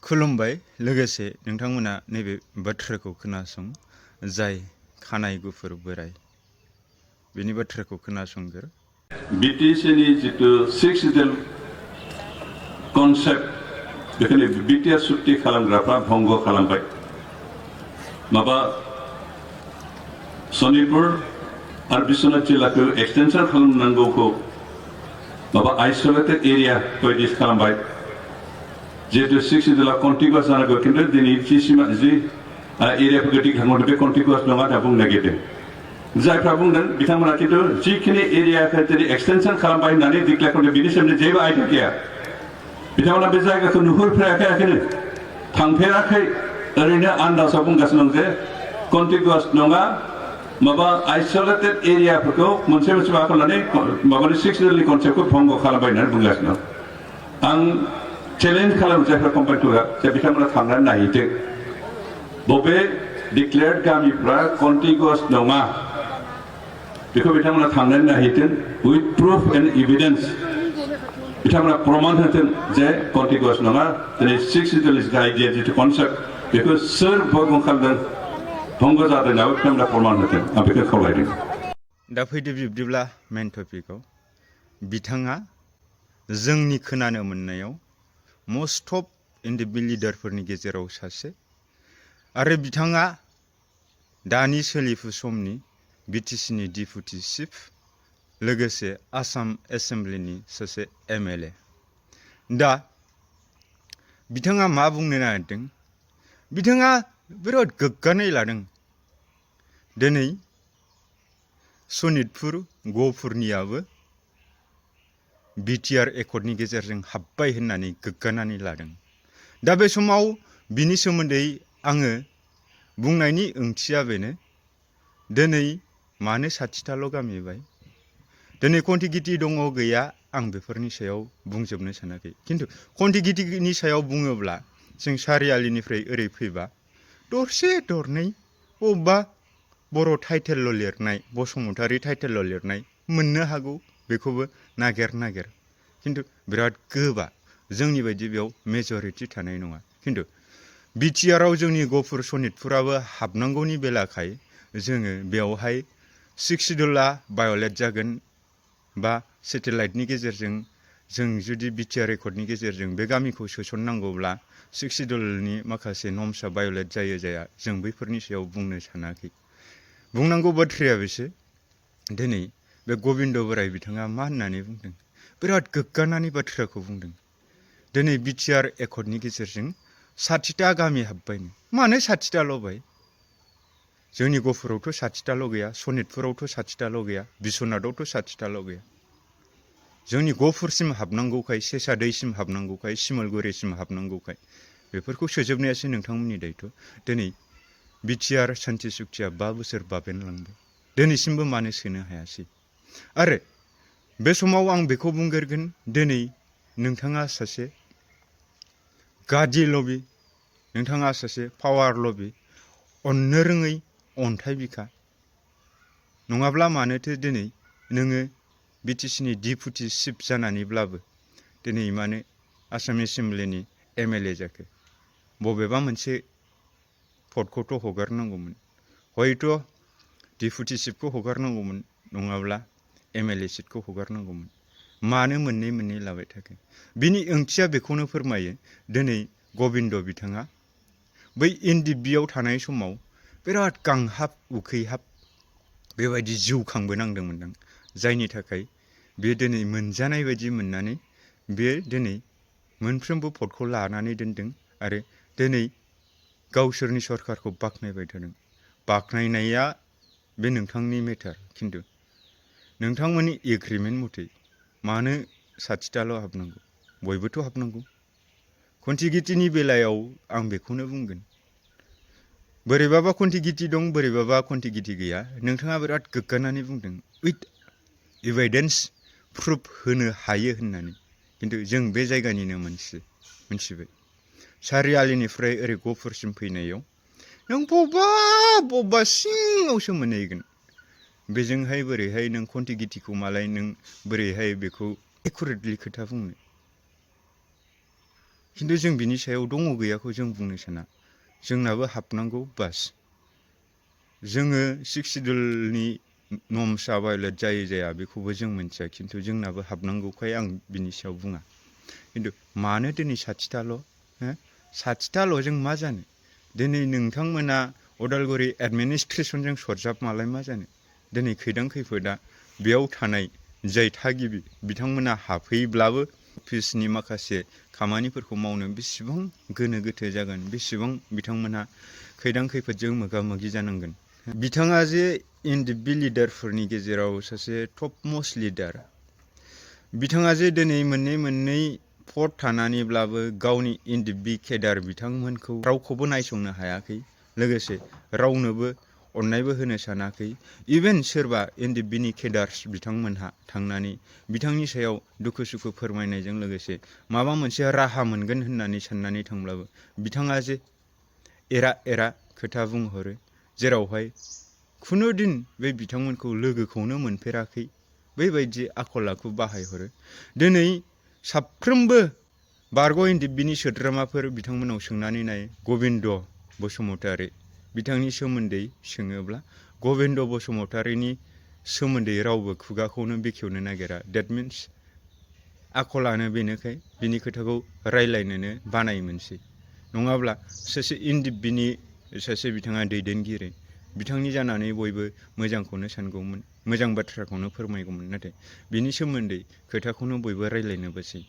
खुलुमबाय लोगोसे नोंथांमोना नैबे बाथ्राखौ खोनासं जाय खानाय गुफुर बोराय बेनि बाथ्राखौ खोनासंगोर बिटिसिनि जितु 6 सिडुल कनसेप्ट बेखायनो बिटिआर सुक्ति खालामग्राफ्रा भंग खालामबाय माबा सनितपुर आरो बिश्वनाथ जिल्लाखौ एक्सटेनसन खालामनांगौखौ माबा आइसोलेटेड एरिया बायदि खालामबाय जिहेतु 6 सिडुला कन्टिगुवास जानांगौ खिन्थु दिनै जि एरियाफोरखौ दिखांहरदों बे कन्टिगुवास नङा होनना बुंनो नागिरदों जायफ्रा बुंदों बिथांमोना खिन्थु जिखिनि एरियाखौ दिनै एक्सटेनसन खालामबाय होननानै डिक्लेयार खालामदों बिनि सोमोन्दै जेबो आइडिया गैया बिथांमोना बे जायगाखौ नुहुरफेराखैनो थांफेराखै ओरैनो आन्दाजाव बुंगासिनो दं जे कन्टिगुवास नङा माबा आइसोलेटेड एरियाफोरखौ मोनसे मोनसे माबा खालामनानै माबानि 6 सिडुलनि कनसेप्टखौ भंग खालामबाय होननानै बुंगासिनो दं आं चेलेन्ज खालामो जायफ्रा कम्पानिफोरा जे बिथांमोना थांनानै नायहैथों बबे डिक्लेयार्ड गामिफ्रा कन्टिगुवास नङा बेखौ बिथांमोना थांनानै नायहैथों उइथ प्रुफ एन्ड एभिडेन्स बिथांमोना प्रमाण होथों जे कन्टिगुवास नङा दिनै 6 सिडुलनि आइडिया जितु कनसेप्ट बेखौ सोर भंग खालामदों भंग जादों होननानै बिथांमोना प्रमाण होथों आं बेखौ खावलायदों दा फैदो बिब्दिब्ला मेन टपिकआव बिथाङा जोंनि खोनानो मोननायाव मोस्ट अफ इन्डिपेन्डेन्ट लिडारफोरनि गेजेराव सासे आरो बिथाङा दानि सोलिफु समनि बिटिसिनि डिपुटि चिफ लोगोसे आसाम एसेम्ब्लिनि सासे एमएलए दा बिथाङा मा बुंनो नागिरदों बिथाङा बिराद गोग्गानाय लादों दिनै सनितपुर गहपुरनियाबो बिटिआर एकर्डनि गेजेरजों हाबबाय होननानै गोग्गानानै लादों दा बे समाव बिनि सोमोन्दै आङो बुंनायनि ओंथिया बेनो दिनै मानो 60थाल' गामि बाय दिनै कन्टिगिति दङ गैया आं बेफोरनि सायाव बुंजोबनो सानाखै खिन्थु कन्टिगितिनि सायाव बुङोब्ला जों सारियालिनिफ्राय ओरै फैबा दरसे दरनै बबेबा बर' टाइटेलल' लिरनाय बसुमतारी टाइटेलल' लिरनाय मोननो हागौ बेखौबो नागिर खिन्थु बिराद गोबा जोंनि बायदि बेयाव मेजरिटि थानाय नङा खिन्थु बिटिआराव जोंनि गहपुर सनितपुराबो हाबनांगौनि बेलाखाय जोङो बेवहाय 6 सिडुला भायलेट जागोन बा सेटेलाइटनि गेजेरजों जों जुदि बिटिआर एकर्डनि गेजेरजों बे गामिखौ सोसननांगौब्ला 6 सिडुलनि माखासे नर्म्सआ भायलेट जाया जों बैफोरनि सायाव बुंनो सानाखै बुंनांगौ बाथ्राया बेसो दिनै बे गबिन्द बोराय बिथाङा मा होननानै बुंदों बिराद गोग्गानानै बाथ्राखौ बुंदों दिनै बिटिआर एकर्डनि गेजेरजों 60ता गामि हाबबायनो मानो 60ताल' बाय जोंनि गहपुरावथ' 60ताल' गैया सनितपुरावथ' 60ताल' गैया बिश्वनाथावथ' 60ताल' गैया जोंनि गहपुरसिम हाबनांगौखाय सेसा दैसिम हाबनांगौखाय सिमलगुरिसिम हाबनांगौखाय बेफोरखौ सोजोबनायासो नोंथांमोननि दायथ' दिनै बिटिआर सान्थि सुक्तिया 5 बोसोर बाबेनलांबाय दिनैसिमबो मानो सोनो हायासै आरो बे समाव आं बेखौ बुंगोरगोन दिनै नोंथाङा सासे गादि लबि नोंथाङा सासे पावार लबि अननो रोङै अन्थाइ बिखा नङाब्ला मानोथो दिनै नोङो बिटिसिनि डिपुटि चिफ जानानैब्लाबो दिनै मानो आसाम एसेम्ब्लिनि एमएलए जाखो बबेबा मोनसे पदखौथ' हगारनांगौमोन हयथ' डिपुटि चिफखौ हगारनांगौमोन नङाब्ला एमएलए सिटखौ हगारनांगौमोन मानो मोननै लाबाय थाखो बिनि ओंथिया बेखौनो फोरमायो दिनै गबिन्द बिथाङा बै एनडिपिआव थानाय समाव बिराद गांहाब उखैहाब बेबायदि जिउ खांबोनांदोंमोनदां जायनि थाखाय बे दिनै मोनजानाय बायदि मोननानै बे दिनै मोनफ्रोमबो पदखौ लानानै दोनदों आरो दिनै गावसोरनि सरकारखौ बाख्नायबाय थादों बाख्नायनाया बे नोंथांनि मेटार खिन्थु नोंथांमोननि एग्रिमेन्ट मथे मानो 60ताल' हाबनांगौ बयबोथ' हाबनांगौ कन्टिगितिनि बेलायाव आं बेखौनो बुंगोन बोरैबाबा कन्टिगिति दं बोरैबाबा कन्टिगिति गैया नोंथाङा बिराद गोग्गानानै बुंदों उइथ एभिडेन्स प्रुफ होनो हायो होननानै खिन्थु जों बे जायगानिनो मोनथिबाय सारियालिनिफ्राय ओरै गहपुरसिम फैनायाव नों बबेबा सिङावसो मोनहैगोन बेजोंहाय बोरैहाय नों कन्टिगितिखौ मालाय नों बोरैहाय बेखौ एकुरेटलि खोथा बुंनो खिन्थु जों बिनि सायाव दङ गैयाखौ जों बुंनो साना। जोंनाबो हाबनांगौ बास। जोङो 6 सिडुलनि नर्म्सआ भायलेट जायो जाया बेखौबो जों मिथिया, खिन्थु जोंनाबो हाबनांगौखाय आं बिनि सायाव बुङा। खिन्थु मानो दिनै 60ताल'? 60ताल' जों मा जानो? दिनै नोंथांमोना अदालगुरि एडमिनिस्ट्रेसनजों सरजाबमालाय मा जानो? दिनै खैदां खैफोदा बेयाव थानाय जाय थागिबि बिथांमोना हाबफैब्लाबो अफिसनि माखासे खामानिफोरखौ मावनो बेसेबां गोनो गोथो जागोन, बेसेबां बिथांमोनहा खैदां खैफोदजों मोगा मोगि जानांगोन। बिथाङा जे एनडिएफबि लिडारफोरनि गेजेराव सासे टप मस्ट लिडार, बिथाङा जे दिनै मोननै पद थानानैब्लाबो गावनि एनडिएफबि केडार बिथांमोनखौ रावखौबो नायसंनो हायाखै, लोगोसे रावनोबो अननायबो होनो सानाखै। इभेन सोरबा एनडिएफबिनि केडार्स बिथांमोनहा थांनानै बिथांनि सायाव दुखु सुखु फोरमायनायजों लोगोसे माबा मोनसे राहा मोनगोन होननानै साननानै थांब्लाबो बिथाङा जे एरा खोथा बुंहरो, जेरावहाय खुनु दिन बे बिथांमोनखौ लोगोखौनो मोनफेराखै बैबायदि आखल आखु बाहायहरो। दिनै साफ्रोमबो बारग' एनडिएफबिनि सोद्रोमाफोर बिथांमोनाव सोंनानै नाय, गबिन्द बसुमतारी बिथांनि सोमोन्दै सोङोब्ला गबिन्द बसुमतारीनि सोमोन्दै रावबो खुगाखौनो बेखेवनो नागिरा। डेट मिन्स आखलानो बेनोखाय बिनि खोथाखौ रायलायनोनो बानाय मोनसै। नङाब्ला सासे एनडिएफबिनि सासे बिथाङा दैदेनगिरि, बिथांनि जानानै बयबो मोजांखौनो सानगौमोन, मोजां बाथ्राखौनो फोरमायगौमोन, नाथाय बिनि सोमोन्दै खोथाखौनो बयबो रायलायनोबोसै।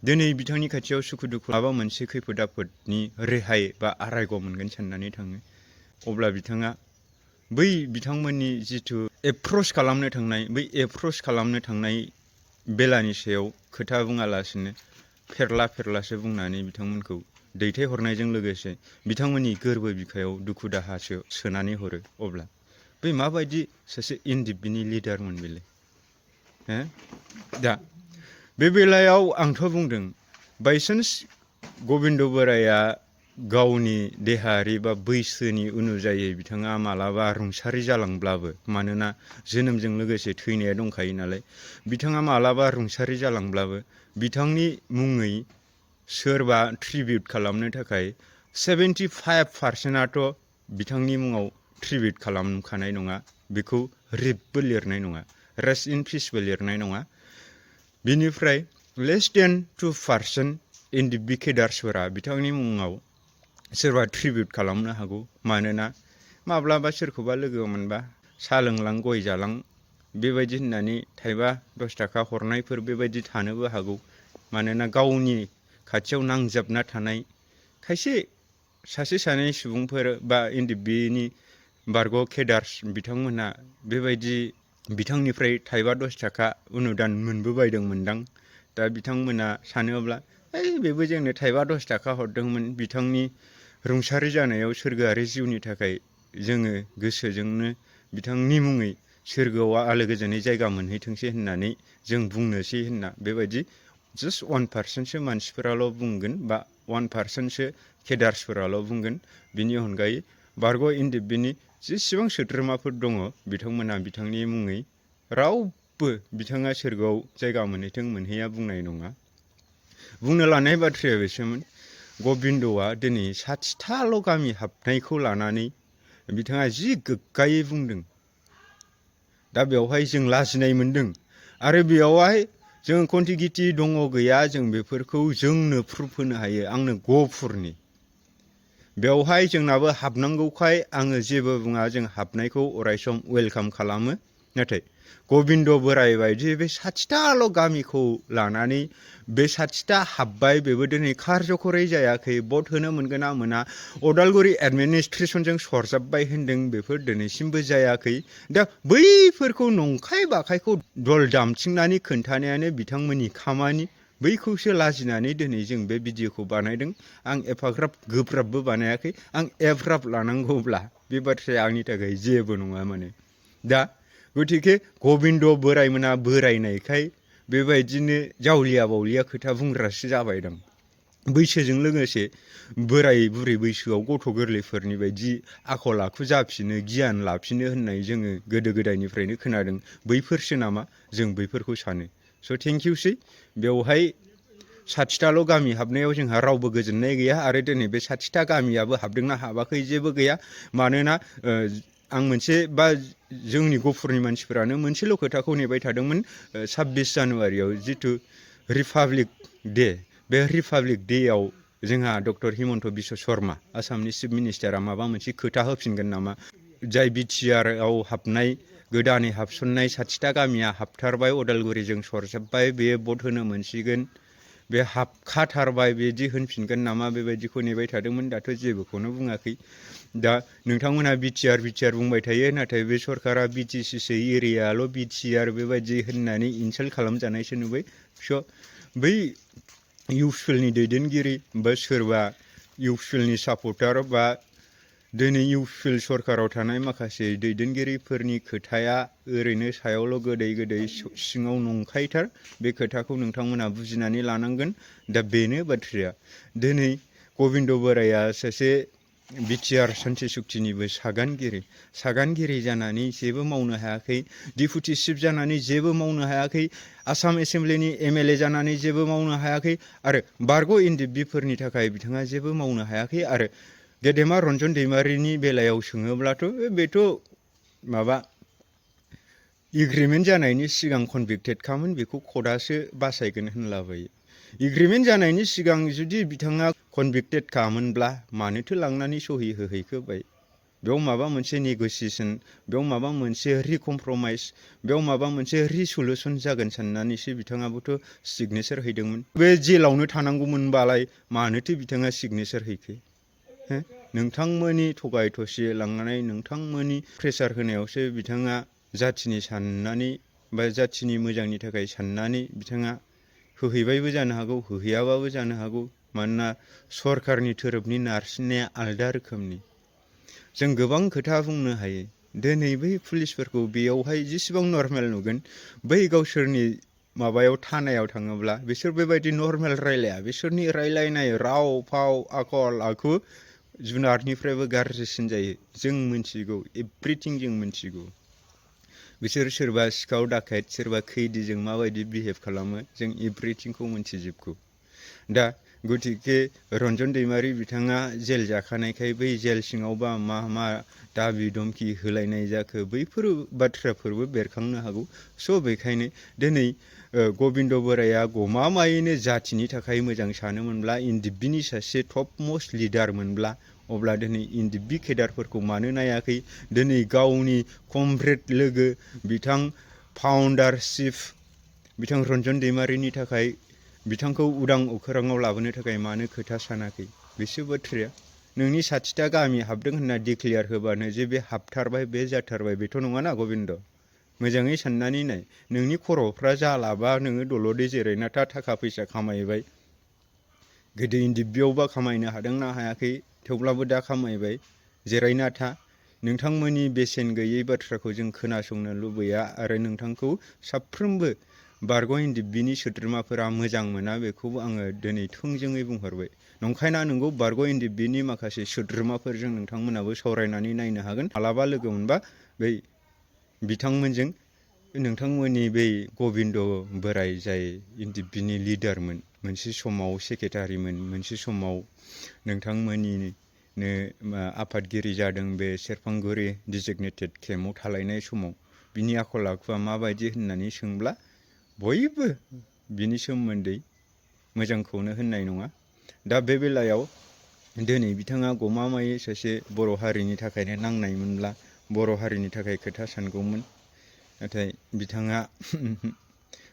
दिनै बिथांनि खाथियाव सुखु दुखु माबा मोनसे खैफोद आफोदनि रेहाय बा आरायग' मोनगोन साननानै थाङो, अब्ला बिथाङा बै बिथांमोननि जिथु एप्रच खालामनो थांनाय, बै एप्रच खालामनो थांनाय बेलानि सायाव खोथा बुङालासिनो फेरलासो बुंनानै बिथांमोनखौ दैथायहरनायजों लोगोसे बिथांमोननि गोरबो बिखायाव दुखु दाहासो सोनानै हरो, अब्ला बै माबायदि सासे एनडिएफबिनि लिडारमोन बेलाय? दा बे बेलायाव आंथ' बुंदों, बायसान्स गबिन्द बोराया गावनि देहायारि बा बैसोनि अनुजायै बिथाङा मालाबा रुंसारि जालांब्लाबो, मानोना जोनोमजों लोगोसे थैनाया दंखायो नालाय, बिथाङा मालाबा रुंसारि जालांब्लाबो बिथांनि मुङै सोरबा ट्रिबिउट खालामनो थाखाय 75%आथ' बिथांनि मुङाव ट्रिबिउट खालामखानाय नङा, बेखौ रिपबो लिरनाय नङा, रेस्ट इन पिसबो लिरनाय नङा। बिनिफ्राय लेस देन 2% एनडिएफबि केडार्सफोरा बिथांनि मुङाव सोरबा ट्रिबिउट खालामनो हागौ, मानोना माब्लाबा सोरखौबा लोगो मोनबा साहा लोंलां गय जालां बेबायदि होननानै थाइबा 10 थाखा हरनायफोर बेबायदि थानोबो हागौ। मानोना गावनि खाथियाव नांजाबना थानाय खायसे सासे सानै सुबुंफोर बा एनडिएफबिनि बारग' केडार्स बिथांमोनहा बेबायदि बिथांनिफ्राय थाइबा 10 थाखा अनुदान मोनबोबायदोंमोनदां। दा बिथांमोना सानोब्ला बेबो जोंनो थाइबा 10 थाखा हरदोंमोन, बिथांनि रुंसारि जानायाव सोरगोआरि जिउनि थाखाय जोङो गोसोजोंनो बिथांनि मुङै सोरगोआव आलो गोजोनै जायगा मोनहैथोंसै होननानै जों बुंनोसै होनना बेबायदि जास्ट 1%सो मानसिफोराल' बुंगोन बा 1%सो केडार्सफोराल' बुंगोन। बिनि अनगायै बारग' एनडिएफबिनि जेसेबां सोद्रोमाफोर दङ बिथांमोना बिथांनि मुङै रावबो बिथाङा सोरगोआव जायगा मोनहैथों मोनहैया बुंनाय नङा। बुंनो लानाय बाथ्राया बेसोमोन, गबिन्दआ दिनै 60ताल' गामि हाबनायखौ लानानै बिथाङा जि गोग्गायै बुंदों। दा बेवहाय जों लाजिनाय मोनदों, आरो बेयावहाय जों कन्टिगिटि दङ गैया जों बेफोरखौ जोंनो प्रुफ होनो हायो। आंनो गफुरनि बेवहाय जोंनाबो हाबनांगौखाय आङो जेबो बुङा, जों हाबनायखौ अरायसम वेलकाम खालामो। नाथाय गबिन्द बोराय बायदि बे 60ताल' गामिखौ लानानै बे 60ता हाब्बाय, बेबो दिनै कारज'खरै जायाखै, भट होनो मोनगोन ना मोना, अदालगुरि एडमिनिस्ट्रेसनजों सरजाबबाय होनदों, बेफोर दिनैसिमबो जायाखै। दा बैफोरखौ नंखाय बाखायखौ दल दामथिंनानै खोन्थानायानो बिथांमोननि खामानि, बैखौसो लाजिनानै दिनै जों बे भिडिअखौ बानायदों। आं एफाग्राब गोब्राबबो बानायाखै, आं एफ्राब लानांगौब्ला बे बाथ्राया आंनि थाखाय जेबो नङा माने। दा गतिके गबिन्द बोरायमोना बोरायनायखाय बेबायदिनो जावलिया बावलिया खोथा बुंग्रासो जाबाय दं। बैसोजों लोगोसे बोराय बुरै बैसोआव गथ' गोरलैफोरनि बायदि आखल आखु जाफिनो, गियान लाफिनो होननाय जोङो गोदो गोदायनिफ्रायनो खोनादों। बैफोरसो नामा? जों बैफोरखौ सानो। स' थेंकिउसै। बेवहाय 60ताल' गामि हाबनायाव जोंहा रावबो गोजोननाय गैया आरो दिनै बे 60ता गामियाबो हाबदोंना हाबाखै जेबो गैया मानोना आं मोनसे बा जोंनि गफुरनि मानसिफोरानो मोनसेल' खोथाखौ नेबाय थादोंमोन 26 जानुवारियाव जिथु रिपाब्लिक डे बे रिपाब्लिक डेआव जोंहा डक्टर हिमन्त बिश्व शर्मा आसामनि चिफ मिनिस्टारा माबा मोनसे खोथा होफिनगोन नामा जाय बिटिआरआव हाबनाय गोदानै हाबसननाय 60ता गामिया हाबथारबाय उदालगुरिजों सरजाबबाय बेयो भट होनो मोनसिगोन बे हाबखाथारबाय बिदि होनफिनगोन नामा बेबायदिखौ नेबाय थादोंमोन दाथ' जेबोखौनो बुङाखै दा नोंथांमोनहा बिटिआर बुंबाय थायो नाथाय बे सरकारा बिटिसिसो एरियाल' बिटिआर बेबायदि होननानै इनसाल्ट खालामजानायसो नुबाय स' बै इउपिएलनि दैदेनगिरि बा सोरबा इउपिएलनि सापर्टार बा दिनै इउपिएल सरकाराव थानाय माखासे दैदेनगिरिफोरनि खोथाया ओरैनो सायावल' गोदै गोदै सिङाव नंखायथार बे खोथाखौ नोंथांमोनहा बुजिनानै लानांगोन दा बेनो बाथ्राया दिनै गबिन्द बोराया सासे बिटिआर सान्थि सुक्तिनिबो सागानगिरि जानानै जेबो मावनो हायाखै डिपुटि चिफ जानानै जेबो मावनो हायाखै आसाम एसेम्ब्लिनि एमएलए जानानै जेबो मावनो हायाखै आरो बारग' एनडिएफबिफोरनि थाखाय बिथाङा जेबो मावनो हायाखै आरो गेदेमा रन्जन दैमारिनि बेलायाव सोङोब्लाथ' बेथ' माबा एग्रिमेन्ट जानायनि सिगां कनभिक्टेडखामोन बेखौ कर्टआसो बासायगोन होनलाबायो एग्रिमेन्ट जानायनि सिगां जुदि बिथाङा कनभिक्टेडखामोनब्ला मानोथो लांनानै सहि होहैखो बाय बेयाव माबा मोनसे नेगसिएसन बेयाव माबा मोनसे रिकमप्रमाइस बेयाव माबा मोनसे रिसलुसन जागोन साननानैसो बिथाङाबोथ' सिगनेसार हैदोंमोन बे जेलावनो थानांगौमोनबालाय मानोथो बिथाङा सिगनेसार हैखो नोंथांमोननि थगाय थसि लांनानै नोंथांमोननि प्रेसार होनायावसो बिथाङा जाथिनि साननानै बा जाथिनि मोजांनि थाखाय साननानै बिथाङा होहैबायबो जानो हागौ होहैयाबाबो जानो हागौ मानोना सरकारनि थोरोबनि नारसिननाया आलदा रोखोमनि जों गोबां खोथा बुंनो हायो दिनै बै पुलिसफोरखौ बेयावहाय जेसेबां नर्मेल नुगोन बै गावसोरनि माबायाव थानायाव थाङोब्ला बिसोर बेबायदि नर्मेल रायलाया बिसोरनि रायलायनाय राव फाव आखल आखु जुनारनिफ्रायबो गाज्रिसिन जायो जों मिथिगौ एभ्रिथिं जों मिथिगौ बिसोर सोरबा सिखाव दाखायत सोरबा खैदिजों माबायदि बिहेभ खालामो जों एभ्रिथिंखौ मिथिजोबगौ दा गतिके रन्जन दैमारि बिथाङा जेल जाखानायखाय बै जेल सिङावबा मा दाबि धमकि होलायनाय जाखो बैफोर बाथ्राफोरबो बेरखांनो हागौ स' बेखायनो दिनै गबिन्द बोराया गमामायैनो जाथिनि थाखाय मोजां सानोमोनब्ला एनडिएफबिनि सासे टप मस्ट लिडारमोनब्ला अब्ला दिनै एनडिएफबि केडारफोरखौ मानो नायाखै दिनै गावनि कमरेड लोगो बिथां फाउन्डार चिफ बिथां रन्जन दैमारिनि थाखाय बिथांखौ उदां अखोराङाव लाबोनो थाखाय मानो खोथा सानाखै बेसो बाथ्राया नोंनि 60ता गामि हाबदों होनना डिक्लेयार होबानो जे बे हाबथारबाय बे जाथारबाय बेथ' नङाना गबिन्द मोजाङै साननानै नाय नोंनि खर'फ्रा जालाबा नोङो दलदै जिरायना थाखा फैसा खामायबाय गोदो एनडिएफबियावबा खामायनो हादोंना हायाखै थेवब्लाबो दा खामायबाय जिरायना था नोंथांमोननि बेसेन गैयै बाथ्राखौ जों खोनासंनो लुबैया आरो नोंथांखौ साफ्रोमबो बारग' एनडिएफबिनि सोद्रोमाफोरा मोजां मोना बेखौबो आङो दिनै थोंजोङै बुंहरबाय नंखायना नंगौ बारग' एनडिएफबिनि माखासे सोद्रोमाफोरजों नोंथांमोनाबो सावरायनानै नायनो हागोन मालाबा लोगो मोनबा बै बिथांमोनजों नोंथांमोननि बै गबिन्द बोराय जाय एनडिएफबिनि लिडारमोन मोनसे समाव सेक्रेटारिमोन मोनसे समाव नोंथांमोननिनो आफादगिरि जादों बे सेरफांगुरि डिजिगनेटेड केम्पआव थालायनाय समाव बिनि आखल आखुआ माबायदि होननानै सोंब्ला बयबो बिनि सोमोन्दै मोजांखौनो होननाय नङा दा बे बेलायाव दिनै बिथाङा गमामायै सासे बर' हारिनि थाखायनो नांनायमोनब्ला बर' हारिनि थाखाय खोथा सानगौमोन नाथाय बिथाङा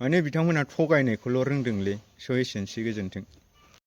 माने बिथांमोनहा थगायनायखौल' रोंदोंलै स' एसेनोसै गोजोन्थों